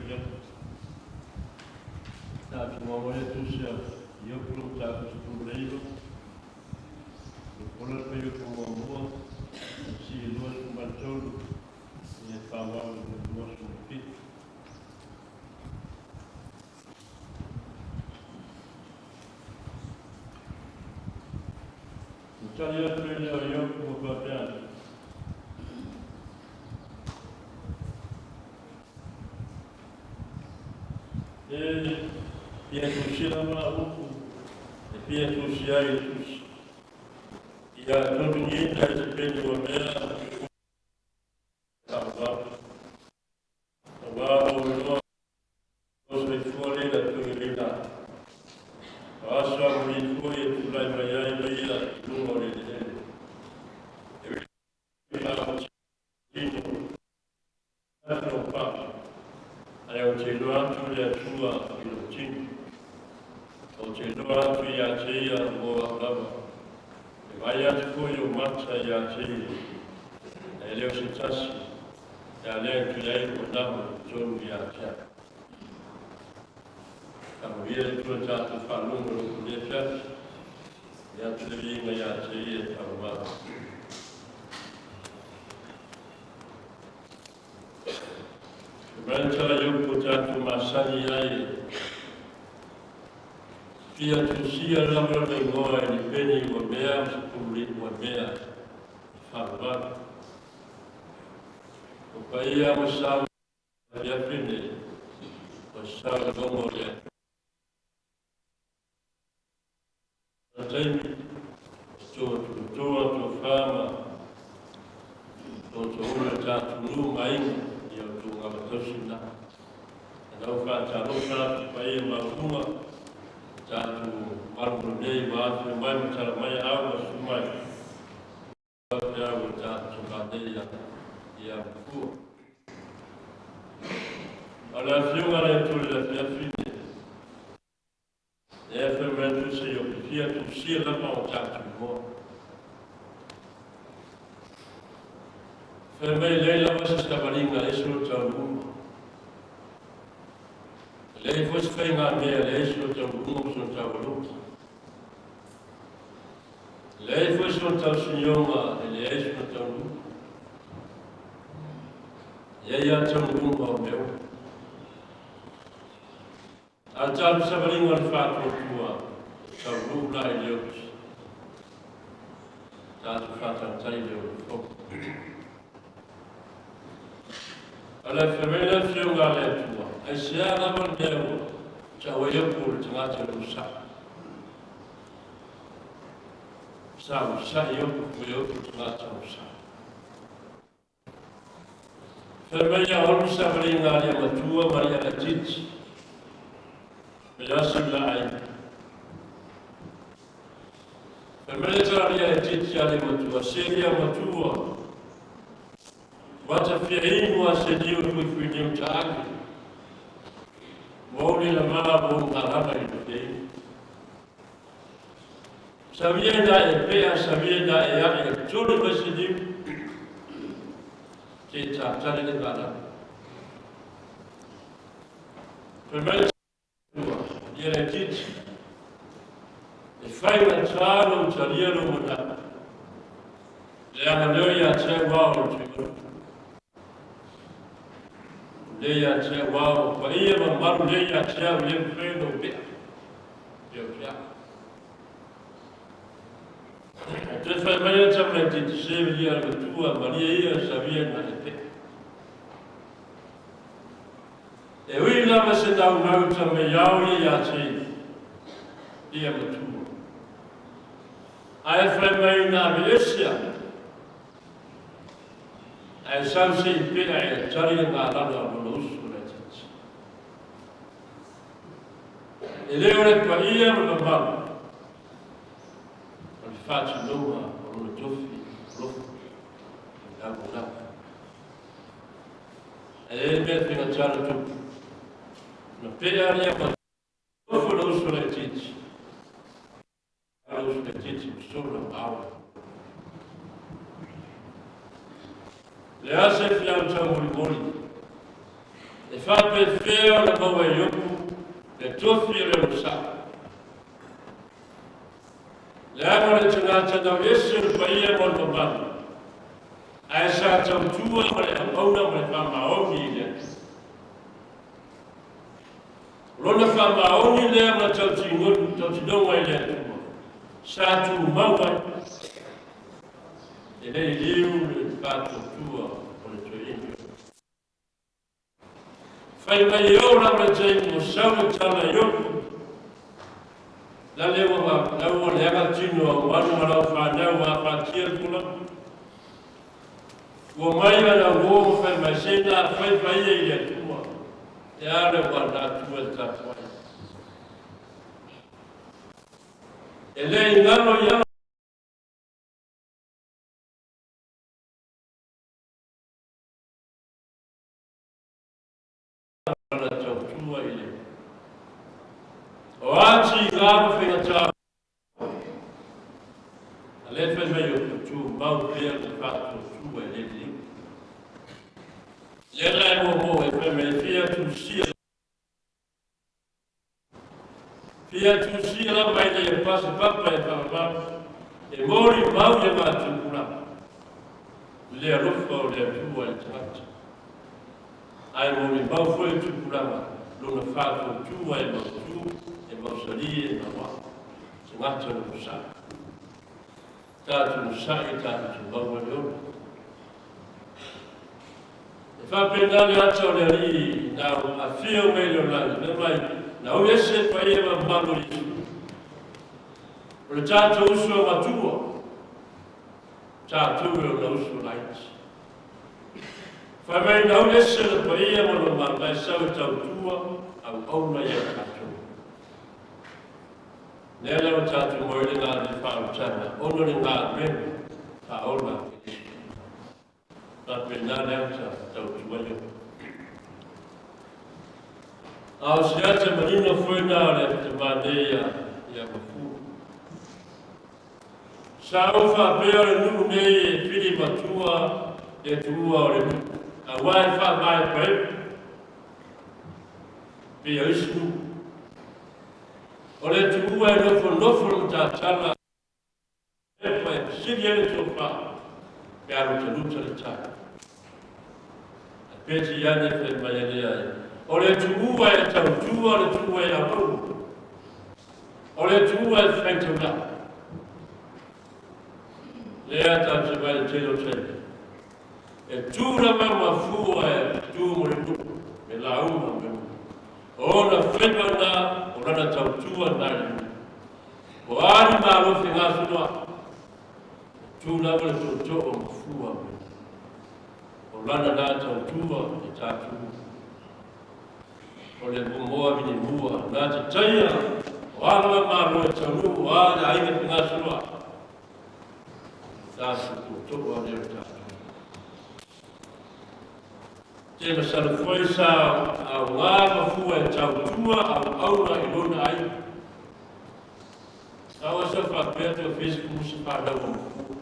afiafi. Tatou maua ai le Tusi a Iopu le mataupu 19, le fuaiupu muamua seia 23, ia faaauau i le 27. Na tali atu ai lea o Iopu ma faapea atu. E fia tusia lava au upu e fia tusia ai le tusi. Ia totogiina i se peni ua mea faavavau. Aua ua ou iloa o soifua lea i le toeaina. O aso amuli foi e tulai mai ai o ia i luga o le eleele. E ui i lou papa, ae ou te iloa atu le Atua i lou tino. Ou te iloa atu ia te ia mo au lava. E vaai atu foi ou mata ia te ia, e le o se tasi, e a lea e toe ai lou manao i totonu ia te au. Faamanuia le Atua tatou faalogo i lou lenei afiafi, e atu le viiga ia te ia e faamama. Fai mai le tala Iopu ua tatou masani ai e fia tusia lava lona igoa i le peni ua mea ma se pululi ua mea e faavavau. O paia ma sa afiafi nei, o sa o le logo o le Atua. Taimi, o toa tofa ma tootooula le tatou nuu ma aiga ia outou gavatausi na. E lau faatalofa atu i paia maualuga o tatou malumalu nei ua afio mai ma tala mai aau ma susu mai. Faapea ua tatou tavanei ia Mafua. A o le afioga a le Atua i le afiafi nei, Lea fai mai atu se i fia tusia lava o tatou igoa. Fai mai leai lava se savaliga e ese o taunuuga. E leai foi se faigamea e leai se o taunuuga ma sona taualuga. E leai foi sona tausinioga e leai sona taunuuga. E i ai lava taunuuga o mea uma. A talu savaliga o le faatuatua, e taunuu la i le oti. Tatou faatautai i le olo fou. A le fai mai le Afioga a le Atua, aisea lava le mea ua tau ai upu o le tagata i lou sao? Sa usa'i upu mai upu le tagata o sao. Fai mai ia olu savaliga a lia matua ma lia laitiiti, me asi la aiga. Fai mai le tala lia laitiiti a lia matua, se lia matua, ua ta fia inu a se niu fuifui niu taake, ua uli la maa ua u ngalala i le fia inu. Savia ina e pea, savia ina e ae, e tuli mai se niu, te tātari le ngālala. Fai mai le tua, ia le titi, e whai ngā tālo u talia lo mana, le anga leo ia te au ao o te maru. Le ia te au ao, pa ia ma maru le ia te au le mwheno pea. Ia o te au. E toe whai mai a tamaiti te severia le matua Maria ia savia na e pea. E ui lava se naunau ta mai ao ia ia te ia matua. Ae whai mai nā me esia. Ae sau se i pea e tari ngā lalo a lona usu le titi. E le o le paia ma mamalu o le faatinoga o lona tofi alofa i le auaunaga. E le mea faigata le tupu. Na pea lea ma tofo le uso laitiiti. Le uso laitiiti ma sola ma awa. Le a se fiau taumolimoli. E faapefea ona maua e Iopu le tofi o le onosai? Leaga o le tagata nau ese o le paia ma le mamalu, ae sa tautua ma le auauna ma le faamaoni i le Atua. O lona faamaoni lea ma le tautinoga i le Atua, sa tumau ai, e le i liu le faatuatua o le toeaina. Fai mai e oo lava le taimi ua sau le tala i Iopu, lale ua la ua leaga tino au manu ma lau fanau ua afatia le folauga. Ua mai ana uo ma fai mai, Se na fai paia i le Atua, e a le ua na atua e tapuai. E le i galo ia lana tautua i le O a tiga ma faigata a le fai mai o tumau pea le faatuatua e le liu. Lea la e muamua e fai mai fia tusia fia tusia lava i le pasi papa e whakamau e mori mau ia ngā tupulaga le alofa o le Atua i le tagata. Ae molimau foi le tupulaga lona faatuatua e mautu, e mausali, e maoae, tagata o le onosai. Tatou onosai, tatou te maua le ola. E faapena le ata o le Alii na afio mai le olagi, fai mai, na ui ese paia ma mamalu o Iesu. O le tatou uso a matua, tatou e ona uso laiti. Fai mai na ui ese le paia ma le mamalu, ae sau e tautua auauna ia i tatou. Lea lava tatou moe le galuega faaolataga, ona o le galuega faaola a Keriso. Faapena le ata tautua ai. A o se ata manino foi na o le tama nei ia Mafua. Sa ou faapea o le nuu nei e pili matua le tuua o le nuu, aua e faamaepaepa pei o isi nuu. O le tuua e nofonofo le matatala epa e fesili ai le tofa pe a lutaluta le tai. Ae peitai ane fai mai e lea e, o le tuua e tautua, o le tuua e auauna. O le tuua e faitaulagi. Lea tatou te vaai i le tele o taimi. E tu lava ma fua e tu mo le nuu, me lauga me nuu. O ona faiva na, o lana tautua na i le nuu. O a ni malo fegasoloai, e tu lava le tootoo ma fua me nuu. O lana na tautua e tatou. O le momoa vinimua na te taia o a lava malo e taunuu o a le aiga fegasoloai. Tatou tootoo a lea o tatou. Te masalo foi sa aoga ma fua e tautua auauna i lona aiga. Sa oe sa faapea te o Facebook sa whanau o mafua.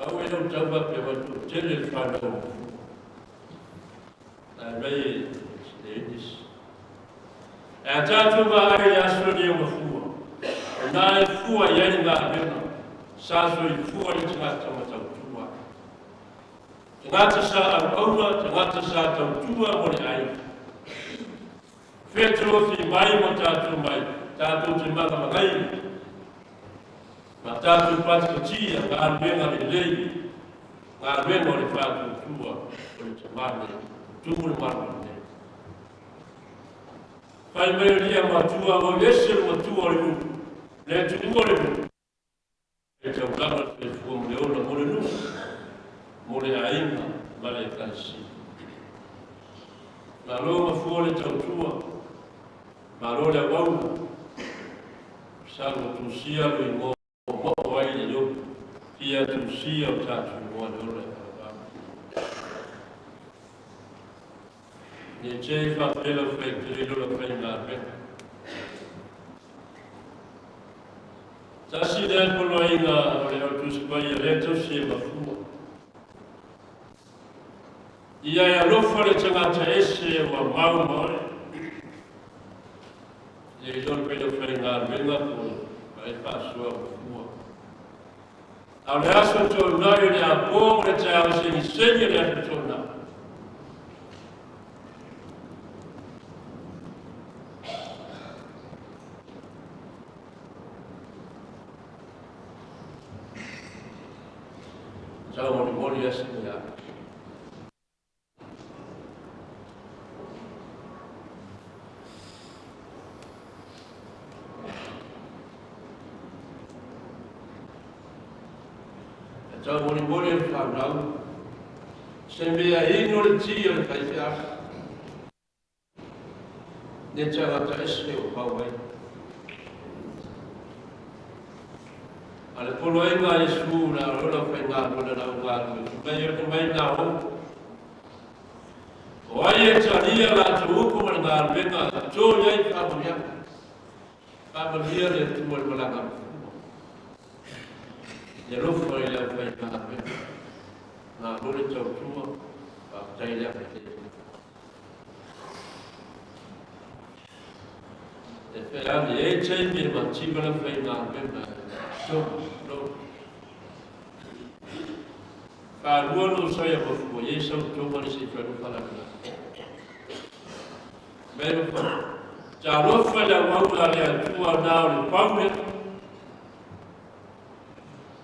Au e lau tau faapea mai toatele le whanau o mafua. Ae mai e English. E a tātou vaai i le aso nei o mafua, o nā e fua i ai le galuega, sa soifua le tagata ma tautua. Tagata sa auauna, tagata sa tautua mo le aiga. Fetolofi mai mo tātou mai, tātou te magamagaina. Ma tātou patipatia galuega lelei, galuega o le faatuatua o le tama nei, o tumu le malo nei. Fai mai o lia matua, o ese le matua o le nuu, le tuua o le nuu. E taulaga le soifua ma le ola mo le nuu, mo le aiga ma le ekalesia. Malo mafua le tautua, malo le auauna, sa ua tusia lo igoa moo ai le Iopu, fia tusia o tatou igoa le ola e faavavau. Ne te i faapea lau fai tele i lola faigaluega. Tasi lea poloaiga o le Au Tusi Paia lea tausi e mafua. Ia e alofa le tagata ese ua mau ma oe. Le iloa le pele o faigaluega po o e faasoa mafua. A o le aso Toonai o le apo ma le taeao segisegi o le aso Toonai. Taumolimoli asi mea. E taumolimoli e le fanau, se mea inu le ti o le faifeau. Le tagata ese o pau ai. A le poloaiga a Iesu la o lau faigaluega lau galue, mai o mai nā o. O ai e talia latou upu ma le galuega, to i ai faamanuiaga. Faamanuia le Atua i le malaga mafua. Ia alofa i le aufaigaluega. Malo le tautua, faafetai le agatele. E feali e taimi e mativa le faigaluega e to, lo. Whārua no sai a mafua, ye sau tō mani se wharu wharakura. Me mafua. Talofa le auauna le Atua nā o le pau lea.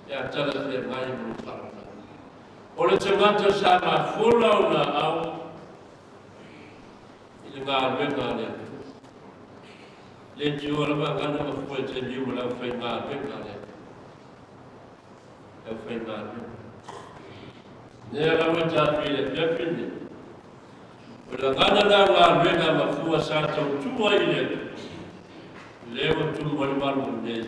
E a tala whea ngai mo le wharakura. O le tagata sa mafola o na au i le galuega a le Atua. Le tio lava gana mafua e te miu ma lau faigaluega a le Atua. Lau faigaluega. Nea lau e tāpui le afiafi nei. O le gana na galuega mafua sa tautua i le Atua. Lea ua tumu ai le malu nei.